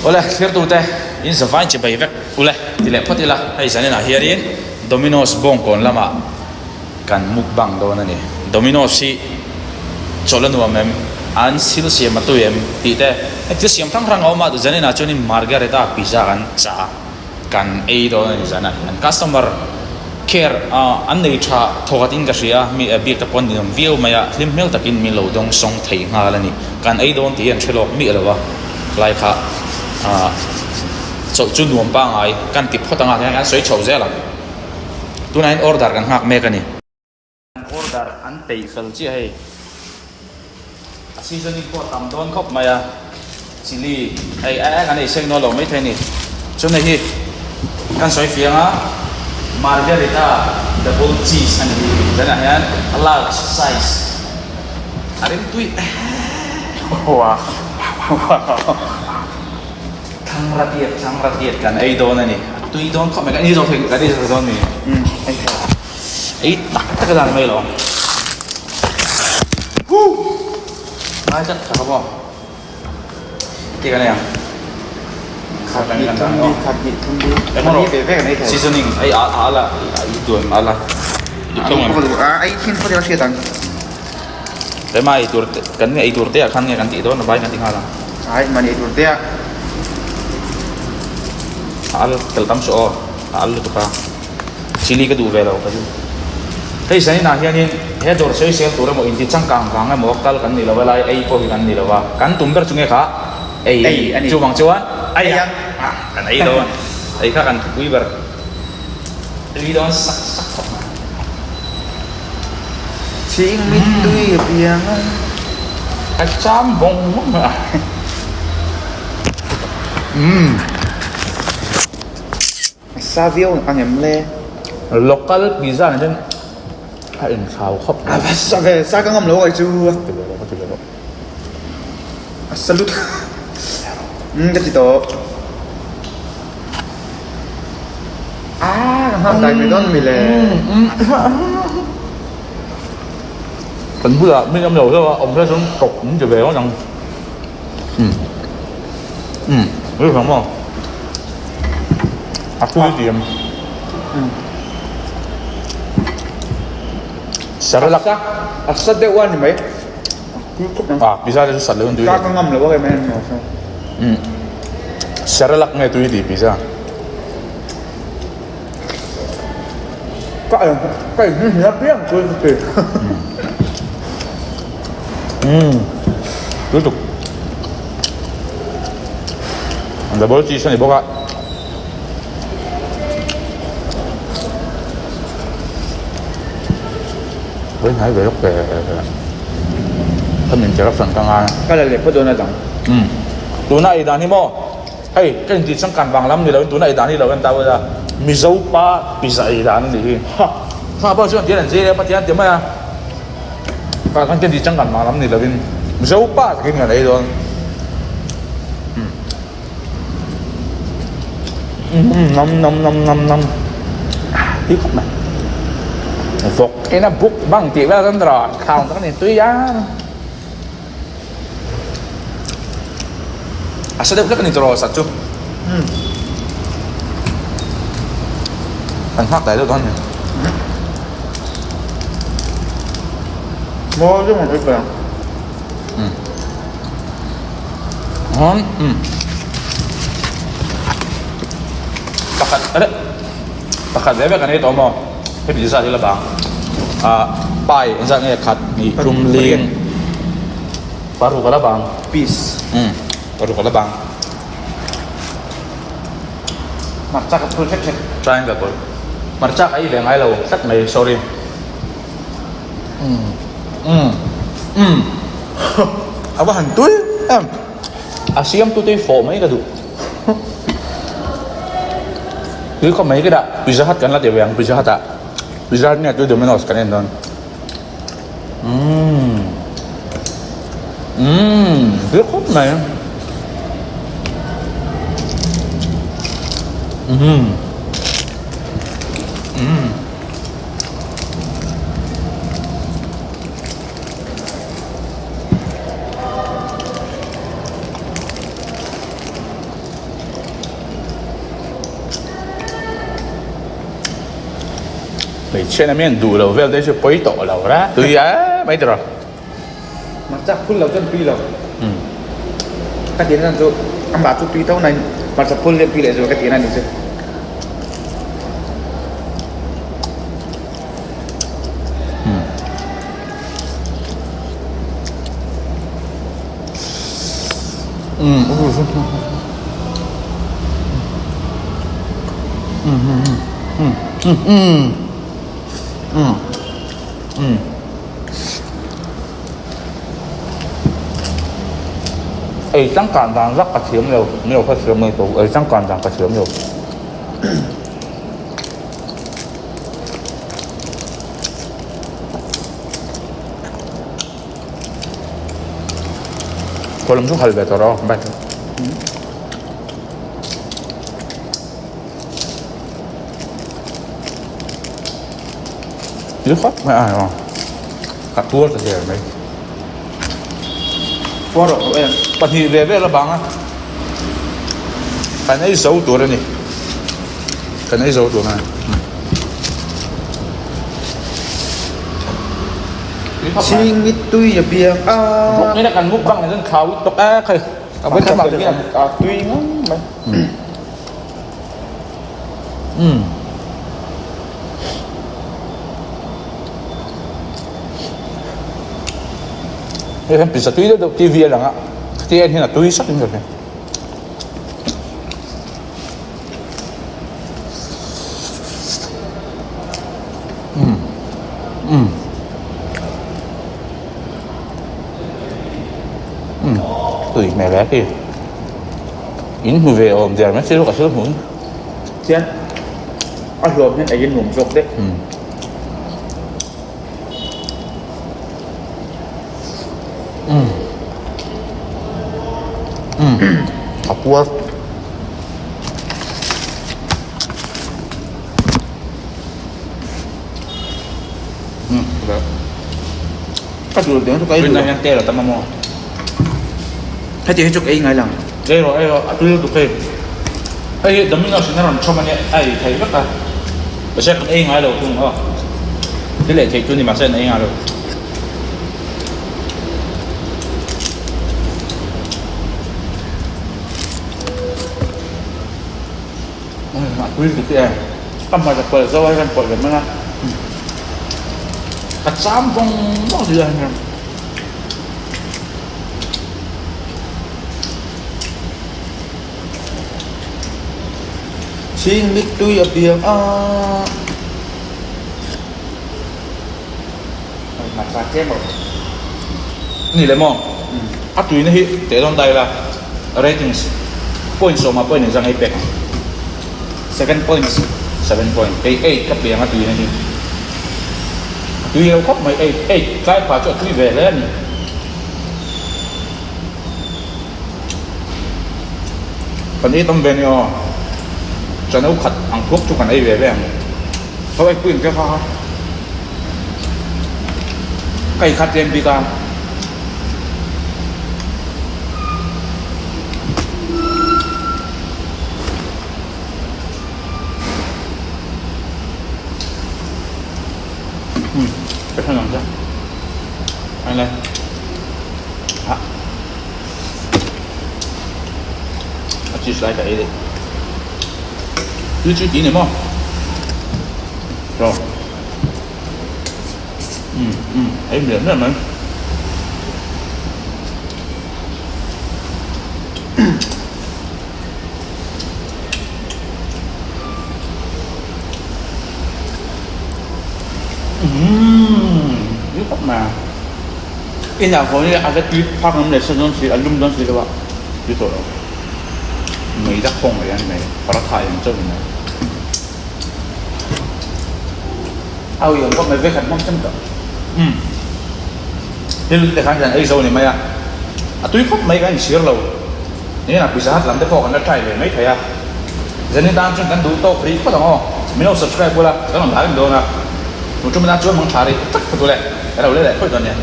Awle thirtute in zavain chi bai vek ule ti leh phawt ila hei zaninah hianin Domino's bawngkawn lamah kan mukbang dawn a ni. Domino's hi chawlh a nuam em? An thil siam a tui em? Tih te heng thil siam hrang hrang a awm a, zaninah chuanin Margarita pizza kan chah a. Kan ei dawn a ni zan a, an customer care an nei tha thawkhat in ka hria a, mi biak te pawh an ninawm viau mai a, hlim hmel takin min lo dawng sawng thei nghal a ni. Kan ei dawn tih hi an hre lawk miah lo a, lai kha chawlh chu nuam pangai kan ti phawt ang a, tihian kan sawi chho zel ang. Tunah hian order kan nghak mek a ni. An order an peih fel chiah hei. A seasoning pawh a tam dawn khawp mai a, chilli hei a eng an ei seng nual lo maithei a ni. Chuan hei hi kan sawi fiang a, margarita double cheese a ni hi tunah hian a large size a rimtui wow Thlangra tiat thlangra tiat kan ei dawn a ni, a tui dawn khawp mai kan ei zo thei kan ei zo thei dawn a ni. Ei tak tak a dan mai lo. Huh! Ngai tlat tak a maw. Ti kan ei ang. Khat kan hnih thum li, khat hnih thum li. Eng rawh. Seasoning ei a a la i duan a la. Duh thung em? A ei thin phawt ila hriat ang. Rema ei tur kan ei tur te ah khan nge kan tih dawn a vai kan ti nghal ang. Ai mahni ei tur te ah. A al tel tam suh aw. A al lutuk a. Chilli ka duh ve lo ka zu. Hei zaninah hianin he dawr sawisel tur emaw inti changkang vang emaw kal kan ni lo a lai ei pawh hi kan ni lo a, kan tum ber chu nge kha ei a ni. Chuvang chuan ei a kan ei dawn, ei kha kan thupui ber tui dawn sak sak khawp mai. Chhing mittui a piang a. Ka cham vawng vawng mai a. Umm. A sa viau ang em le? Local pizza nen hian a inthlau khawp mai. A va sa ve, sa ka ngam lo kai chu. Ti ve rawh, ka ti ve rawh. A sa lut. Umm ka ti tawh. Ah, ka nghak dai mai dawn mi le. Kan bulah mi awm lo hlauh a, awm hle chuan tawp min ti ve ngawt ang. Umm umm ri hrang maw a tui ti em Cerelac a sa deuh a ni mai ah pizza te chu sat loh in tui ka ngam lo a mai umm Cerelac nge tui ti pizza ka ka in hnih apiang tui ka ti Umm tui tuk double cheese a ni bawk a tui hnai ve lawk ve ka interaction ka ngai a ka la leh phawt dawn a dang umm tuna ei dan hi maw hei ka intih changkan vang lam ni lo in tuna ei dan hi lo en ta ula Mizo pa pizza ei dan a nih hi ha pawh chuan tian an zir e Pathian ti mai a. Tah khan candy changkan vang lam ni lovin Mizo pa takin kan ei dawn. Nam nam nam nam nam tui khawp mai. Vawk ina buk bang tih vel kan rawh thau tak a ni tui a. A sa deuh hlek a ni tawh sat chu. Kan nghak dai deuh dawn a ni. Maw deuh ang ka ang. Pakhat a pakhat ve vek a ni tawh maw hemi zat hi la bang ah pai engzat nge khat hnih thum ling paruk a la bang piece paruk a la bang hmarcha ka phul hrek hrek triangle pawh hmarcha ka ei ve ngai lo tlat mai sorry um um um a va han tui em a siam tu te hi fawh mai ka duh. Tui khawp mai kila Pizza Hut kan la ti ve ang Pizza Hut ah Pizza Hut nge tui Domino's kan en dawn umm umm tui khawp mai umm umm. Hmeichhia na mian duh lo vel te chu pawi tawh lo ra tui a mai tawh. Hmarcha phul lo chuan tui lo. Ka tihna chu amah chu tui tho nain hmarcha phul hian tui leh zual ka tihna a ni chu. Ei changkan dan vak ka thiam lo, mi lo kha thiam mai tawh, ei changkan dan ka thiam lo. Khaw lam chu hal ve tawh rawh bye. Tui khawp mai a hei ka tuar ta der mai. Tuar rawh tawh em? Pahnih ve vel a bang a, kan ei zo tur a ni, kan ei zo tur a ni. Chhing mit tui a piang a. Bawk ina kan mukbang hian thau tawk a khai. A khat hian a tui ngang mai. Umm. Hei hian pizza tui deuh deuh TV a lang a, khati en hian a tui sak in ka hria. Umm. Umm. Umm. Tui hmel e khi. In hmu ve awm der mai thil ka thil hmuh. Chian a hlawm hian ei a nuam zawk daih. Umm. Umm. A puar. Umm. Ka duh deuh chu ka ei duh. Tuna hian tel a tam a maw? Heti hi chu ka ei ngai lang. Ei rawh ei rawh a tui lutuk hei. Hei hi Domino's in a rawn chhawm a nia a ei thei vek a. Mahse kan ei ngai lo thung aw. Thil ei theih chu ni mahse an ei ngai lo. A tui lutuk e. Ka hmarcha pawlh zo a hian pawlh ve mai a. Ka cham vawng vawng zia hian. Chhing mit tui a piang a. Ni le maw? A tuina hi teh dawn ta ila ratings point sawmah pawhin engzah ngei pek ang? 7 points. 7 point. Kei 8 ka piang a tuina hi. A tui lo khawp mai 8 8 tlai pha chu a tui ve hle a ni. Kan ei tam ve ni aw. Chano khat ang thuak chu kan ei ve ve ang. Tho ei pui ang che kha kha. Ka ei khat lem bik a. Umm ka hre ang che. Ai lai. Ah. A cheese lai ka ei leh. Tui chu tih ni maw? Chaw. Umm umm ei miah miah mai. Umm tui khawp mai a. Inah haw hi a la tui phak ngam leh sa dawn si a lum dawn si lo a. Tui tawh lo. Mei dak khawng mai a ni mai. Paratha eng chauh ni mai. A uiawm khawp mai vekhat hmang chem tawh. Umm. Thil te khan kan ei zo ni mai a. A tui khawp mai kan inchhir lo. Nia Pizza Hut lam te pawh kan la try ve mai thei a. Zanin tan chuan kan duh tawk rih phawt ang aw. Min lo subscribe ula kan rawn dah reng dawn a. Tun ṭum atan chuan mang ṭha rih tak phawt ule. Kan lo let leh phawt dawn nia.